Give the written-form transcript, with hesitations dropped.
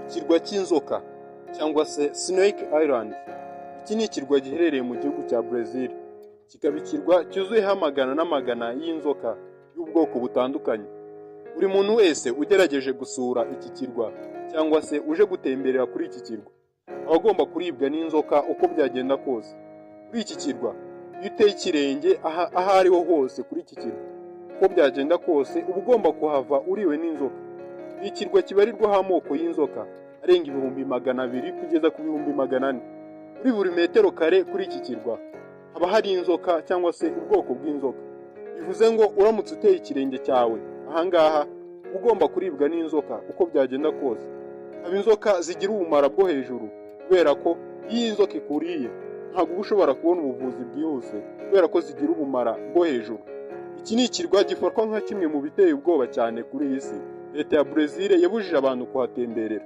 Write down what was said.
Ikirwa cy'inzoka cyangwa se Snake Island. Iki ni ikirwa giherereye mu gihugu cya Brazil, kikaba ikirwa cyuzuyeho amagana n'amagana y'inzoka y'ubwoko butandukanye. Buri muntu wese ugerageje gusura iki kirwa cyangwa se uje gutemberera kuri iki kirwa aba agomba kuribwa n'inzoka uko byagenda kose. Kuri iki kirwa, iyo uteye ikirenge aho ariho hose kuri iki kirwa, uko byagenda kose uba ugomba kuhava uriwe n'inzoka. Ni ikirwa kibarirwaho amoko y'inzoka arenga 200,000 kugeza ku 400,000. Kuri buri metero kare kuri iki kirwa haba hari inzoka cyangwa se ubwoko bw'inzoka. Bivuze ngo uramutse uteye ikirenge cyawe ahangaha, uba ugomba kuribwa n'inzoka uko byagenda kose. Haba inzoka zigira ubumara bwo hejuru, kubera ko iyo inzoka ikuriye ntabwo uba ushobora kubona ubuvuzi bwihuse, kubera ko zigira ubumara bwo hejuru. Iki ni ikirwa gifatwa nka kimwe mu biteye ubwoba cyane kuri iyi si. Leta ya Brazil yabujije abantu kuhatemberera.